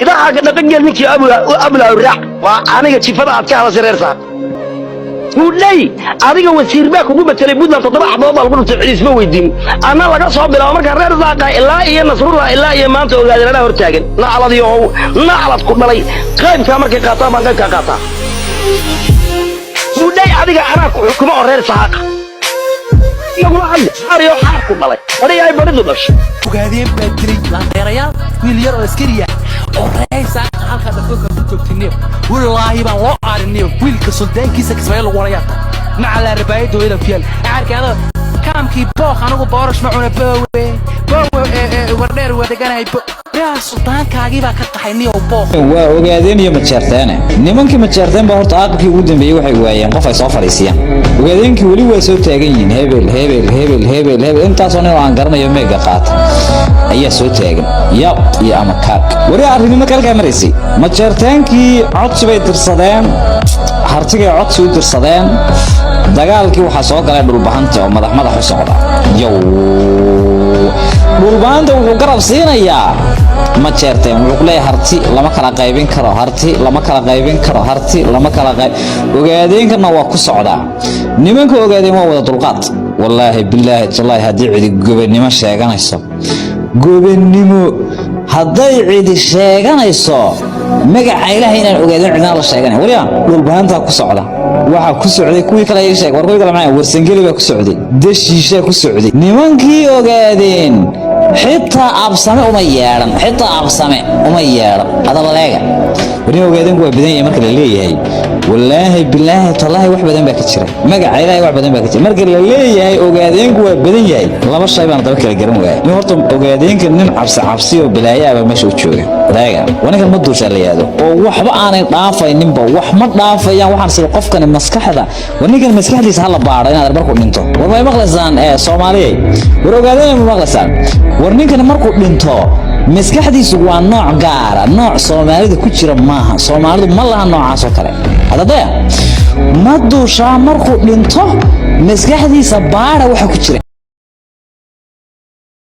Idaha ka dhaqan ninkii abla raac waa aniga jifada aad ka hadashay reer Saaq. Mudhay adiga wasiir baa kugu matelay Puntland, 7 xabood baa lagu dhuftay, cid isma weydiin. Anna laga soo bilaabo markaan reer Saaqa ilaa iyo Nasrullah ilaa iyo maanta ogaadeen anaa hortaagan. Naclad iyo naclad ku dhalay, qaybkaa markay qaataan baan qaybkaa qaataa. Mudhay adiga anaa ku xukumo oo reer Saaqa laguma hadli ariyo xaar ku dhalay adiga ay baridu dhashay. Ogaadeen baa dilay laandeerayaal, wiil yar oo askari ah oo reer Saaqa halkaa dhafoorka ku joogtiniyo. Wallaahi baan loo aariniyo wiilka suldaankiisa Kismaayo lagu warayaa tahay nacalaa rabaayadda hooyada ku yaal caarkaada kaamkii booq. Anigu boorash ma cuna, boowe boowe wardheer waa deganahay, yaa suldaankaagii baa ka qaxay niyow booq. Waa ogaadeen iyo majeerteene. Nimankii majeerteen baa horta aqalkii ugu dambeeyey waxay waayeen qof ay soo fadhiisiyaan. Ogaadeenkii weli waa soo taagan yihiin, hebel hebel hebel hebel hebel, intaasoo nin oo aan garanayo meega qaata ayaa soo taagan, yab iyo ama kaag. Weli arrinimo marka halkaa maraysay, majeerteenkii codsi bay dirsadeen, hartigay codsi u dirsadeen. Dagaalkii waxaa soo galay Dhulbahanta oo madax madax u socda. Yow, Dhulbahanta wuxuu garab siinayaa majeerteen. Wuxuu ku leeyahay harti lama kala qaybin karo, harti lama kala qaybin karo, harti lama kala qayb. Ogaadeenkana waa ku socdaa. Nimanka ogaadeen waa wada dulqaad, wallaahi bilaahi tallaahi. Haddii cidi gobannimo sheeganayso, gobannimo hadday cidi sheeganayso, magaca Ilaahay inaan ogaadeen cidina la sheeganay. Waliba Dhulbahantaa ku socda. Waxaa ku socday kuwii kale ii sheeg, war kuwii kale maxay? Warsangeli baa ku socday, Dashiishaa ku socday. Nimankii ogaadeen xitaa Absame uma yeedhan, xitaa Absame uma yeedhan. Adabaleega wani ogaadeenku waa badan yahay marka la leeyahay, wallaahi bilaahi tallaahi wax badan baa ka jira. Magaca Ilaahay wax badan baa ka jira marka la leeyahay ogaadeenku waa badan yahay. Laba shay baan daba kala garan waaya. Nin horta ogaadeenka nin cabsi cabsi oo balaayo baa meesha u jooga. Wadaaga waa ninkan ma duushaa la yidhaahdo oo waxba aanay dhaafayninba, wax ma dhaafayaan. Waxaan sida qofkani maskaxda, war ninkan maskaxdiisa hala baadho inaad markuu dhinto. War may maqlaysaan ee Soomaaliyay? War ogaadeen ma maqlaysaan? War ninkani markuu dhinto maskaxdiisu waa nooc gaara, nooc Soomaalida ku jira maaha. Soomaalidu ma laha noocaas oo kale. Hadadaya ma duushaa markuu dhinto maskaxdiisa baadha waxa ku jira.